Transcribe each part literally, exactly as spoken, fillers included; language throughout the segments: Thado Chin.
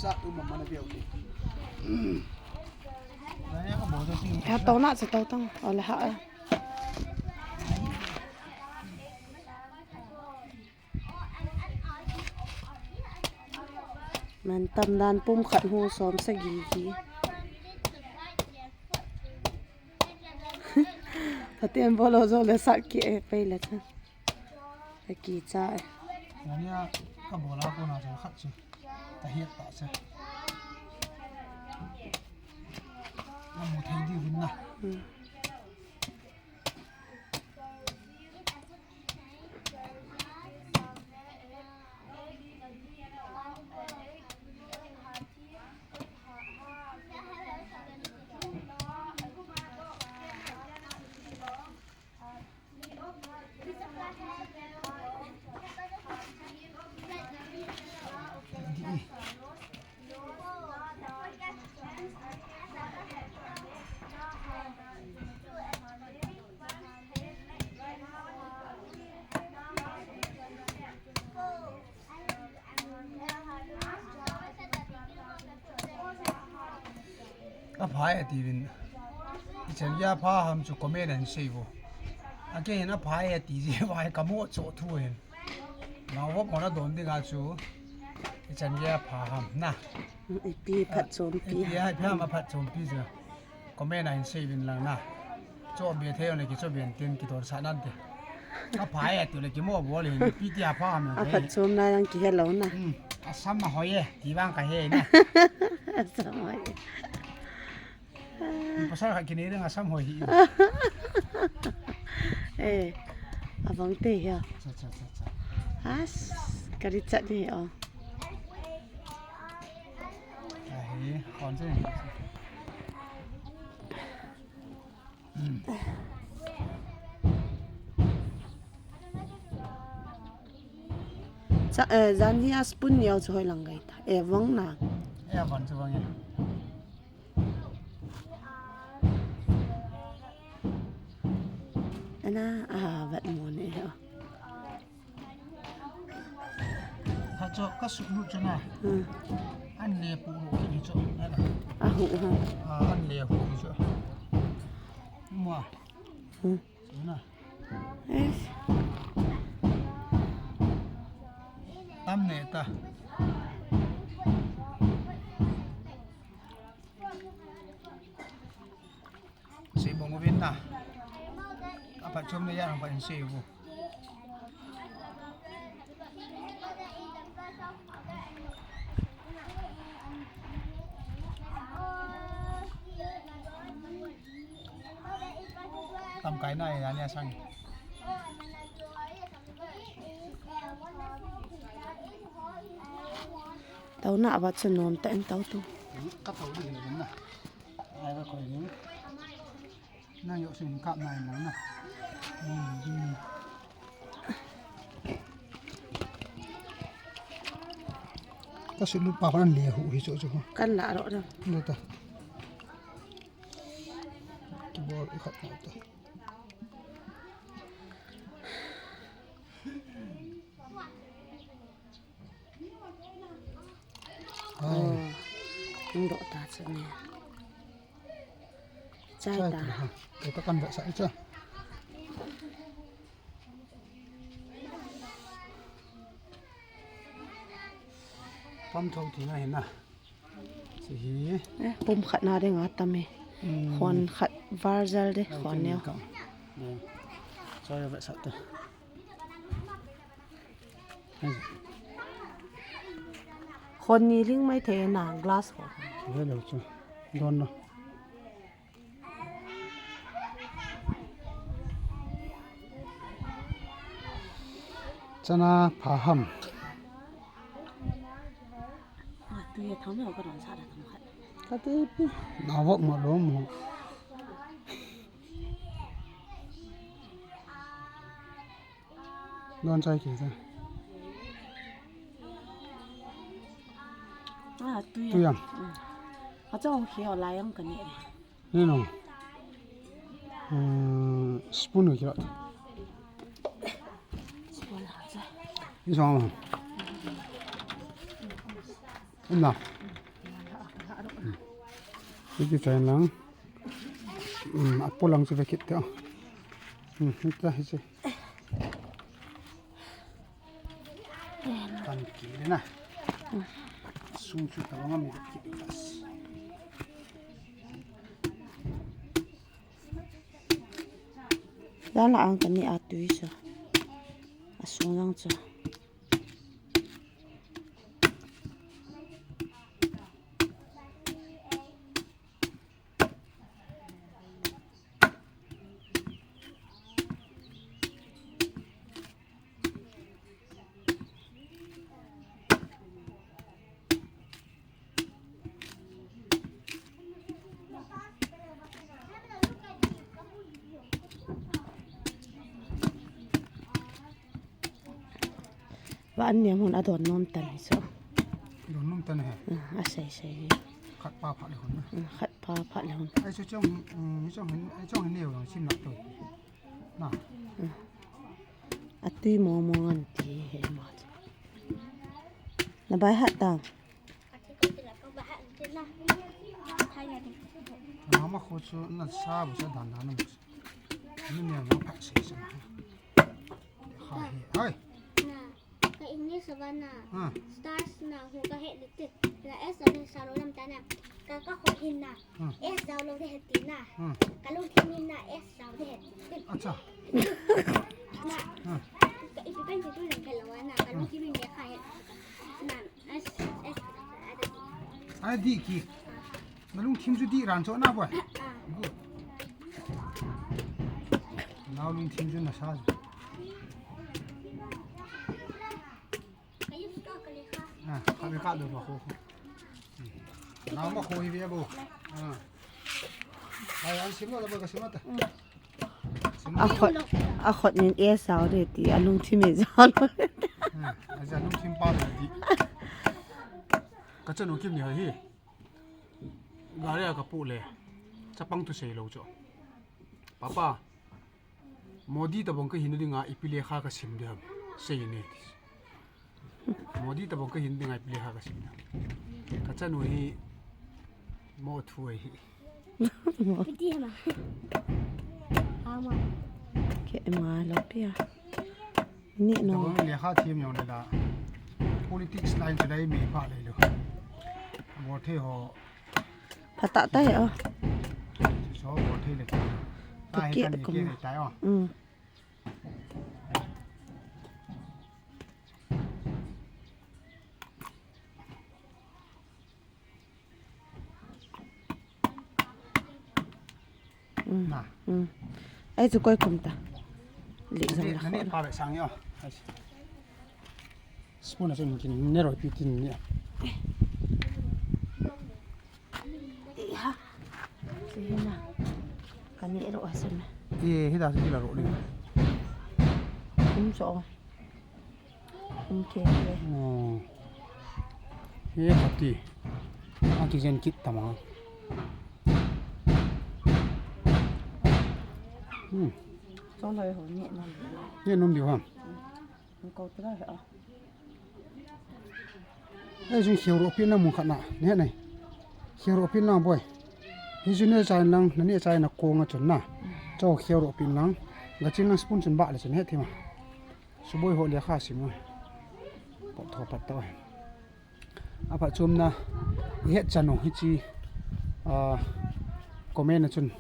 Ha, tau na, sa tau tang. Ole ha. Man tam dan pum khat hu som sagi hi. Pathen bol lou jong le sa ki e pei le cha. Ka kicha e. Ania ka bol a kona cha khat chu. Ka het ta cha. Na mu thei diu vin na. Hmm. Aphai ati vin. Ichan gei apha ham chu comment a hin seivo. Akei hin aphai ati ji vai ka mo cho thu hin. Nao vop mona don dinga chu. Ichan gei apha ham na. Ipi phatchompi. Ipi ham aphatchompi chu. Comment a hin seivin lang na. Cho be thei le kicho be tin kidon sa nan te. Aphai ati le kimo bol hin ipi ti apha ham. Aphatchomna lang kihe lou na. Hmm. Asam ahoi e, ti vang ka he na. Asam ahoi. Pasal khat kinei ding asam hoi hi. Eh, abang te hia. Cha, cha, cha, cha. As, kari chat ni o. Ahi, kon se. Hmm. Cha, eh, jan hi a spoon neo chu hoi lang gai ta. Eh, vang na. Eh, vang chu vang e. Ana, a, vat mo ne, o. Tha chu ka sut lut chu na. Hmm. An le pu lut kit chu. Ana. A hu ha. A, an le hu chu. Mo. Hmm. Chu na. Eh. Tam ne ta. Sei bong uvin na. Aphatchomna a hung pha in sei uvo. Tam kai na e, ani asang. Tau na avat sa nom ta en tau tu. Ka tau di na. Ai ka koi ni. Na yo sin kap na na na. Hmm, hmm. Ka sut lut pa ko nan le hu hi chu chu. Kan la ro na. Na ta. Ki bol i khat na ta. Ai. Oh. Ang do ta chu ni. Chai ta ha. Kei ta kan vetsah i cha. Pam tho ti na hi na. Chi hi. Eh, pum khat na ding a tam e. Hmm. Khon khat var jal de, khon neo. Ka. Eh. Chai vetsah ta. Khon ni ling mai thei na glass ho. Ve lo chu. Don lo. Chana pha ham. A, tu ye tham lo ka don sa da tham khat. Ka ti pi. Na vok ma lo mo. Don chai ki cha. A, tu ye. Tu yam. Mm. A chong khi o lai ang ka ni. Ni no. Hmm, spoon ki rat. Spoon ha cha. Ni song. Na. Kichai lang. Hmm, apo lang chu ve kit teo. Hmm, hita hiche. Kan kile na. Sung chu tawang ami kit tas. Dala ang kani atui so. Asung lang so. Van niam hun adon nom tan hi so. Don nom tan he. Ah, asei sei hi. Khat pa pha le hun na. Ah, khat pa pha le hun. Ai so chong, mm, chong hin, ai chong hin neo lang sim nak to. Na. Ah. Atui mo mo ngan ti he ma. Na bai hat tang. Mama khu chu na sa bu sa dan dan na. Ni ne ma pha se se. Ha he. Ai. Na, ka English ba na. Ha. Stars na hu ka he le te. La S na sa lo lam ta na. Ka ka ho hin na. Ha. S download de he ti na. Ha. Ka lungthim hin na S download de he ti. Acha. Na. Ha. Ka ipi pen chu tu lam ka lo na. Ka lungthim hin ne ka he. Na. Adih ki. Na lungthim chu dih ran chu na boi. Good. Nao lungthim chu na sa. Ah, kami ka do ma ko. Nao ma ko hi ve bo. Ah. Ai, an sim lo, la ba ka sim ta. A khut, a khut nin e sao de ti, a lungthim e sao lo. Hmm, aja lungthim pa lo di. Ka chanu Kim ni hi. Gari a ka pu le. Chapang tu sei lo cho. Papa, Modi tabang ka hin dinga ipi lekha ka sim ding ham. Sei ni. Modi tabang ka hin dinga ipi lekha ka sim ding ham. Ka chanu hi mo thu ai hi. Piti hema. Ama. Ke ma lo pia. Ni no. Tabang lekha thim jong le la. Politics line chu lai mi pha le lo. Mo the ho. Phatah tah e o. Chu so bo thei le. Ta he kan ke tai o. Mm. Mm. Na. Mm. Ai chu koi kum ta. Li jong la. Nani pa be sang yo. Spoon a chun kin ne roi pi tin ni. Iha. Sihina. Kani ero asana. Ye, hida sila ro ni. Um so. Um ke ke. Oh. Ye pati. Ati jen kit tama. Hmm. Song lai ho ni na. Ye nom di ham. Ko tira ha. Ei, jing kheu ro pin na mun khat na, ne nei. Kheu ro pin na boi. Hi jing ne chai lang, na ne chai na kong a chun na. Cho kheu ro pin lang. Ga chin lang spoon chun ba le chun he thima. Suboi ho le kha sim. Pot tho pat to. A phat chom na. He chanu hi chi. A, comment a chun.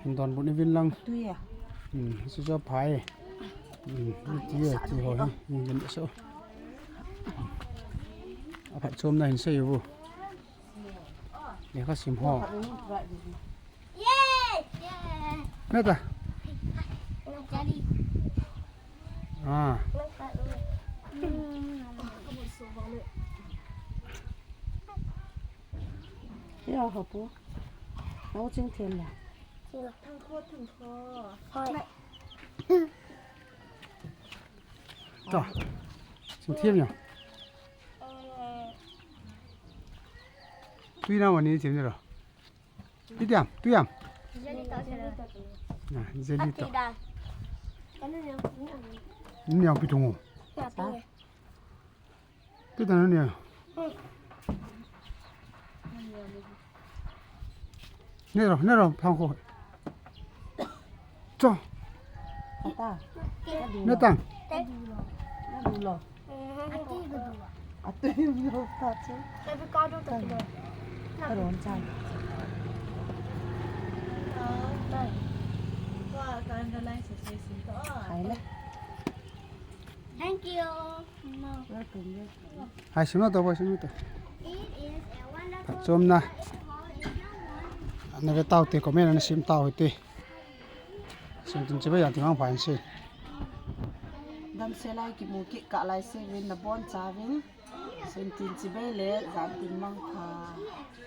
Hin donbut uvin lang. Tui a. Hmm, hichu chu aphai. Hmm, tui a, tui ho hi. Hmm, hin so. Aphat chom na hin sei uvo. Lekha sim ho. Nata. Ah. Ya, hapu. Nau ching thiam ya. Thang kho, thang kho. Hoi. Ta. Ching thiam ya. Tui na wani chim ni ro. Tui diam, tui diam. Jelly to. Na, jelly to. Ni yang pi tung. Ya, pi. Pi ta na ni. Hmm. Ne ro, ne ro, phang ko. Cho. Ata. Ne tang. Adu lo. Atu lo ta chu. Avocado ta kilo. Aron cha. Hai le. Thank you. Welcome, welcome. Hai, sino to, boy, sino to. It is a wonderful Phat chom na. Ana ve tau te, comment ana sim tau te. Sim tin chibai ya ti mang pha in si. Dam se lai kimu kit kah lai se vin nabon chauvin. Sim tin chibai le jan tin mang pha.